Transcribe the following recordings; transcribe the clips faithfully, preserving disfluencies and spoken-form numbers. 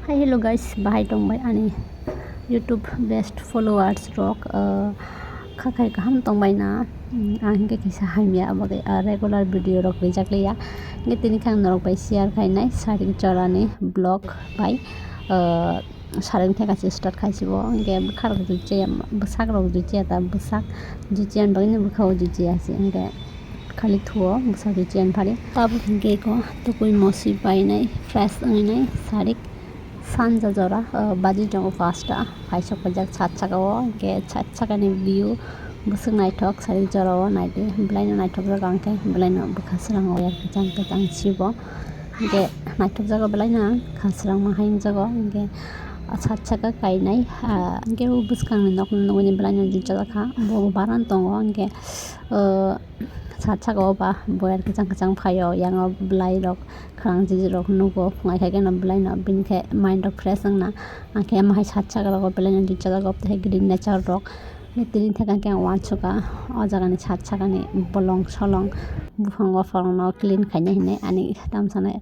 Hi, hello guys, bahai tongbai ani YouTube best followers rok, uh, khakhai kaham tongbai na? Mm, ang hingke kisa hamya abo de, uh, regular video rok rijak liya. Hingke tini khe ang norok bai share khainai sarik jorani vlog bai, uh, sarik theka se start khaisibo. Hingke bwkha rok juiya, bwsak rok juiya ta, bwsak juiya bagwi no bwkha o juiya se hingke. Khali thuo bwsa juiyan phari. Tabuk hingke eko tukui mosi painai, fresh wngnai sarik sanja jora, o, baji tongo pasta, kaisa paijak sat saka o, hingke sat saka ni view bwswk naithok sarik jora o naidi, belai no naithok jak ang khe, belai no bwkha srang o yak kwchang kwchang sibo, hingke naithok jago belai no ang kha srang ma hai wng jago, hingke sat saka kainai, ah, hingke o bwskang ni nok nugui belai no juiya jak kha, bo baran tongo, hingke, o, Sat saka o ba boyar kwchang kwchang phaio, yang o belai rok khwrang jiji rok nugo, phunai khe keno belai no bini khe mind rok fresh wngna, ang khe ama hai sat saka rogo belai no juiya jak, tei green nature rok tini theka khe ang uansukha o jaga ni sat saka ni bolong solong buphang buphang no clean khainai hinui ani tam sanai,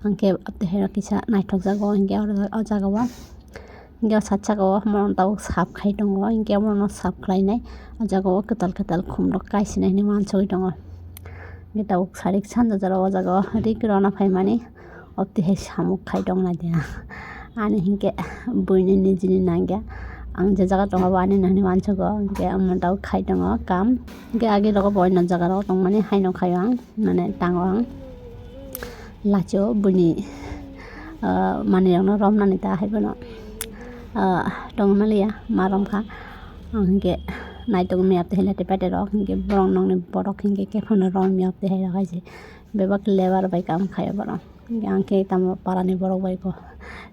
ang khe tei hai rok kisa naithok jago hinkhe o jaga o. Hingke o sat saka o omo tabuk sap khai tongo, hingke omo no sap khlainai, o jaga o kwtal kwtal khum rok kaisinai hinui uansugui tongo. Hingke tabuk sarik sanja jora o jaga o rik rwna phaimani, opti hai samuk khai tong lai dia. Ani hingke buini nijini nangya, ang je jaga tongo bo ani no hinui uansugo, hingke omo tabuk khai tongo kam. Hingke agi rogo bo oino jaga rogo tongmani haino khaio ang, mane tango ang. Lachi o buini, ah, manwi rok no romnani ta hai bono, ah, tongmani ya ma romkha. Ang hinkhe naitok miya twi hai late pete rok hinkhe borok nokni borok hinkhe khe phano rom miya twi hai rok hai se bebak lebar bai kam khaio borok. Hinkhe ang khe tamo parani borok bai bo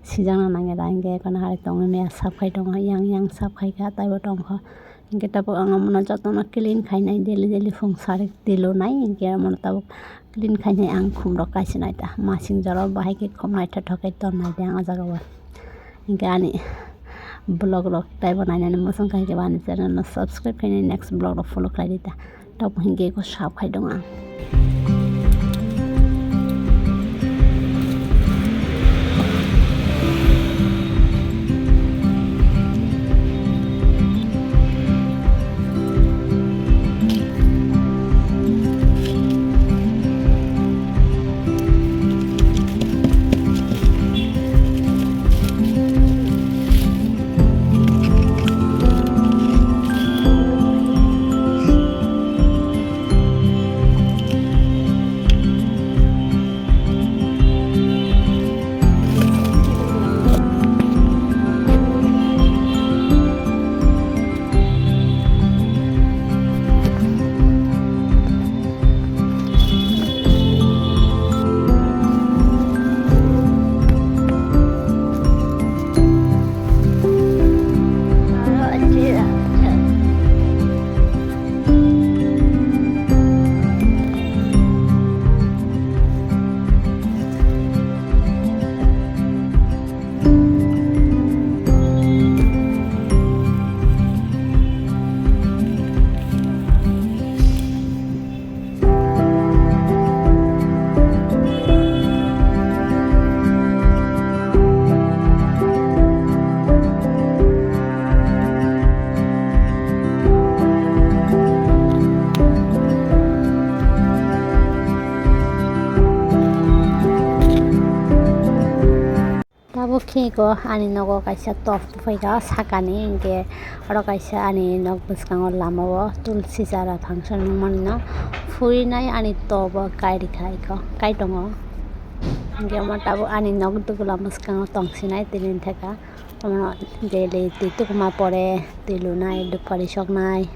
sijakna nangya da hinkhe kono hai tongwi miya sap khai tongo yang yang sap khai kha taibo tongkha. Hinkhe tabuk ang omono jotono clean khainai daily daily phung sari twi lunai hinkhe omono tabuk clean khainai ang khum rok kaisinai ta masing jora o bahai khe khum naithothok khe tonnai de ang o jaga o. Hinkhe ani vlog rok taibo nainani muchung kha hinkhe bo ani channel no subscribe khainai next vlog rok follow khlai di ta. Tabuk hinkhe eko sap khai dong ang. Tabuk khe eko ani nogo kaisa top phaikha sakani, hinkhe oro kaisa ani nok bwskango lama o tulsi chara function wngmani no phurinai ani top o kairikha eko kaitongo. Hinkhe omo tabuk ani nok dugula mwskango tongsinai tini theka omo daily twi tukuma pore twi lunai dupari soknai.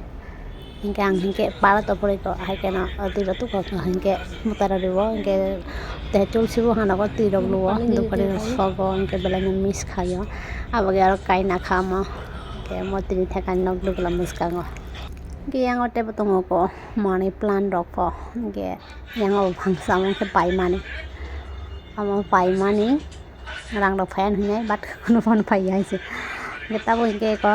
Hinkhe ang hinkhe para topori ko hai kheno twi rok tuko hinkhe mwtai rok riwo hinkhe tei tulsi bo hano twi rok luo dukani rok sogo hinkhe belai no miss khaio abo khe aro kaina kha omo hinkhe omo tini thekani nok dugula mwskango hinkhe yang o teibo tongo ko money plant rok ko hinkhe yang o bangsa omo khe paimani omo paimani rang rok phaiya hinwi but kunu phano phaiya hai se hinkhe tabuk hinkhe ko.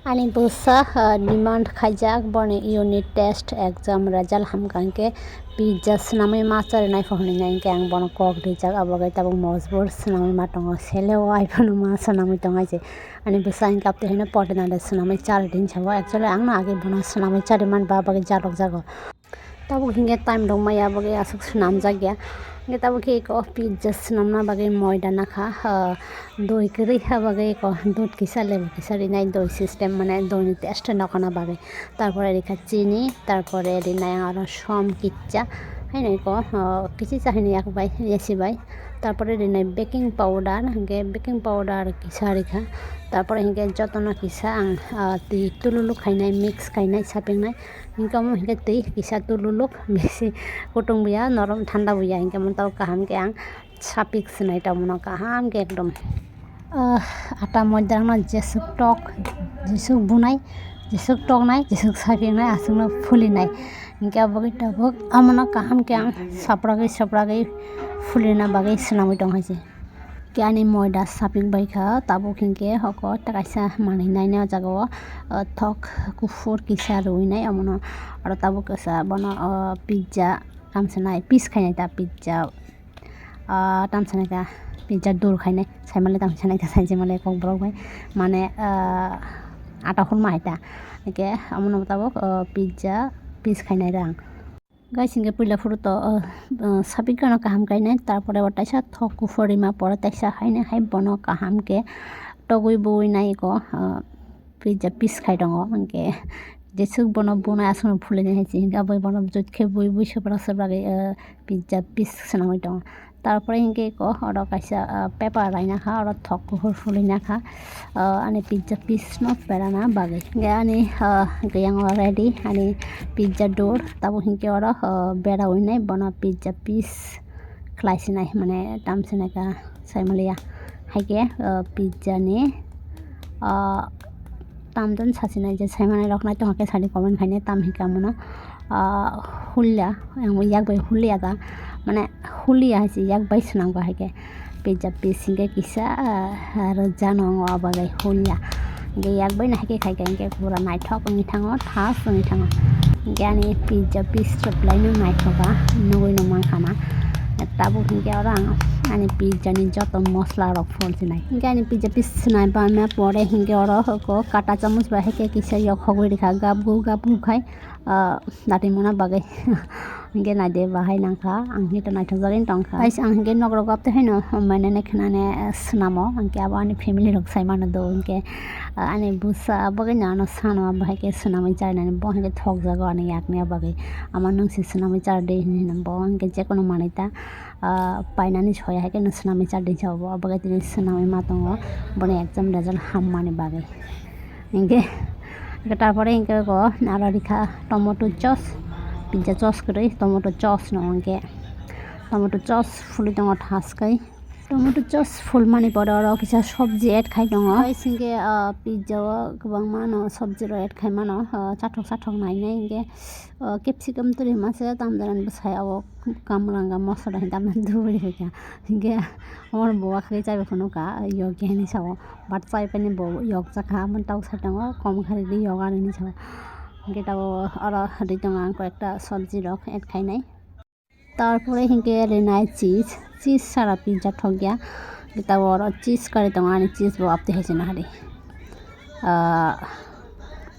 Ani bwsa, ah, demand khaijak boni unit test exam result hamkha hwnkhe pizza swnamwi ma charinai pho hwnwi na hwnkhe ang bono kok rijak, abo bagwi tabuk mojbur swnamwi ma tongo, sele o ai phano ma swnamwi tong hai se. Ani bwsa hwnkhe abtwi haino potina de swnamwi chari din sabo, actually ang no age bono swnamwi chari man ba bagwi jalok jago. Tabuk hinkhe time rok maya bagwi aswk swnamjak ya. Hinkhe tabuk khe eko pizza swnamna bagwi moida nakha, ah, doi kwrwi ha bagwi eko dudh kisa lebu kisa rinai doi system, mane doi ni taste nokna bagwi. Tarpore rikha chini, tarpore rinai ang aro som kicha, haino eko, ah, kichisa haino yak bai, yasi bai. Tarpore rinai baking powder, hinkhe baking powder kisa rikha. Tarpore hinkhe jotono kisa ang, ah, twi tululuk khainai, mix khainai, sapingnai. Hinkhe omo hinkhe twi kisa tululuk, bisi kutung buya, norom thanda buya, hinkhe omo tabuk kaham khe ang sapik swnai tongmano kaham khe ekdom. Ah, ata moidarokno jeswk tok, jeswk bunai, jeswk toknai, jeswk sapiknai, aswkno phulinai. Hinkhe abo bagwi tabuk omono kaham khe ang sapragwi sapragwi phulina bagwi swnamwi tong hai se. Khe ani moida sapik bai kha, tabuk hinkhe hoko tei kaisa manwi nainai o jaga o, ah, thok kuphur kisa rwinai omono, aro tabuk kisa bono, ah, pizza tamsa nai piece khainai ta pizza, ah, tamsa nai ta pizza dur khainai, saimanle tamsa nai ta saijimale kokborok bai mane, ah, ata hwnma hai ta, hwnkhe omono tabuk, ah, pizza piece khainai rang. Guys, hinkhe puila phuru to, uh, uh, sapik gano kaham kainai, tarpore bo taisa thok kuphur rima pore taisa haino hai bono kaham khe togwi bui nai eko, uh, pizza piece khai tongo, hinkhe jeswk bono bunai aswkno phulinai hai se, hinkhe abo bono jut khe bui bui swprak swprak, uh, pizza piece swnamwi tongo. Tarpore hinkhe eko oro kaisa, ah, paper raina kha, oro thok kuphur phulwi nakha, ah, ani pizza piece no berana bagwi. Hinkhe ani, ah, hinkhe yang o ready ani pizza dur, tabuk hinkhe oro, ah, bera winai bono pizza piece khlai sinai, mane tam sinai ka sai maliya. Haikhe, ah, pizza ni, ah, tam don sasinai je sai manai rok nai tongkha khe sadi comment khainai tam hinkhe amono, ah, hulia, yang yak bai hulia ta, mane hulia hai se yak bai swnam kha hai khe pizza piece hinkhe kisa, ah, rwja no wngo abo bai hulia. Hinkhe yak bai no hai khe khai khe hinkhe pura naithok wngwi thango, thas wngwi thango. Hinkhe ani pizza piece rok belai no naithok kha, nugui no mankha na. Tabuk hinkhe oro ang ani pizza ni joto mosla rok phol sinai. Hinkhe ani pizza piece swnai bana pore hinkhe oro hoko kata chamuch bai hai khe kisa yok hogwi rikha gabgu gabgu khai, ah, natimona bagwi. Hinkhe naide bahai nangkha, ang hinkhe naithok jagwi tongkha. Guys, ang hinkhe nok rogo abtwi haino mainani khnani, ah, swnamo, hinkhe abo ani family rok sai mano do hinkhe, ah, ani bwsa bagwi no ano sano abo hai khe swnamwi charinani bo hinkhe thok jago ani yakni bagwi. Ama nwng se swnamwi char de hinwi hino bo hinkhe jekono manwi ta, ah, painani soya hai khe no swnamwi char de hinwi sa bo, abo khe tini swnamwi ma tongo boni exam result hammani bagwi. Hinkhe, hinkhe tarpore hinkhe go aro rikha tomato sauce, pizza sauce kwrwi, tomato sauce no hinkhe tomato sauce phulwi tongo thas khai. Tomato sauce phulmani pore oro kisa sobji add khai tongo. Guys, hinkhe, ah, pizza o kwbangma no sobji rok add khai mano, ah, chathok chathok nainai hinkhe, ah, capsicum twi rwma se tamjani bwsai o kamalanga moso rok hinwi tamjani dubui rwkha hinkhe omo bo wakhai chaibai phunukha yogi hinwi sao, but chaipaini bo yokjakha, amoni tabuk sai tongo kom kharwi rw yoga hinwi sao, hinkhe tabuk oro rwi tongo ang koi ekta sobji rok add khainai. Tarpore hinkhe rinai cheese, cheese sara pizza thokya. Kita oro cheese kari tongo, ani cheese bo abtwi hai se nahari. Ah,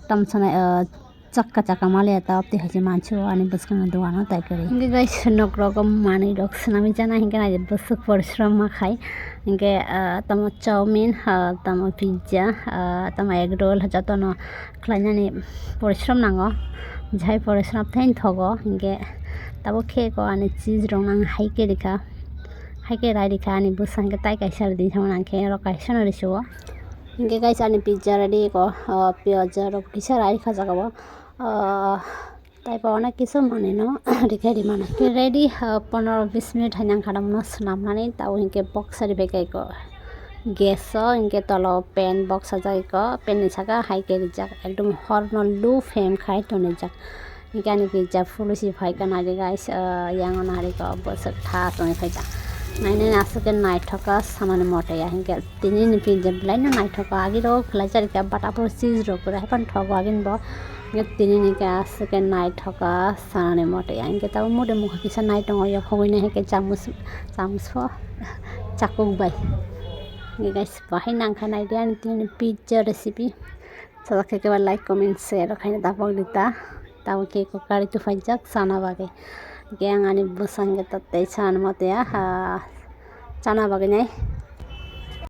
tam sanai, ah, chakka chakka maliya ta abtwi hai se mansi o ani bwskango dogano tai kari. Hinkhe guys, nok rogo manwi rok swnamwi chana hinkhe nai bwswk porishrom ma khai. Hinkhe, ah, tamo chowmin, ah, tamo pizza, ah, tamo egg roll jotono khlainani porishrom nango, jai porishrom tei thogo, hinkhe tabuk khe eko ani cheese rok nang hai khe rikha, hai khe rai rikha ani bwsa hinkhe tai kaisa riding samani ang khe oro kaisa no risuo. Hinkhe guys ani pizza ready eko, ah, piyaj rok kisa rai rikha jaga o, ah, Taibo onek kisu manwino rikhe rimana. Ready, ah, pondro bis minute hai nangkha, omono swnamnani, tabo hinkhe box ribaikhai ko gas o, hinkhe tolo pan box sajagwi ko, pan ni saka hai khe rijak, ekdom horno low flame khai tonijak. Hinkhe ani pizza phulusi phaikha naidi guys, ah, yang o nari ko bwswk tha tongwi phaikha. Nainai aswk khe naithok kha sanani mote ya, hinkhe tini ni pizza belai no naithok kha, agi rok khlai chari kha, but aphuru cheese rok pura hai phano thogo agini bo. Hinkhe tini ni khe aswk khe naithok kha sanani mote ya, hinkhe tabuk mode mukha kisa nai tongo, yok hogwi nai hinkhe chamus, chamus pho chakuk bai. Hinkhe guys, bahai nang kha naidi ani tini ni pizza recipe. Sajak khe keba like, comment, share rok khaina da pok di ta. Tabuk khe ko kari tu phaijak chana bagwi. Hinkhe ang ani bwsang khe ta tei chana mote ya, ha, chana bagwi nai.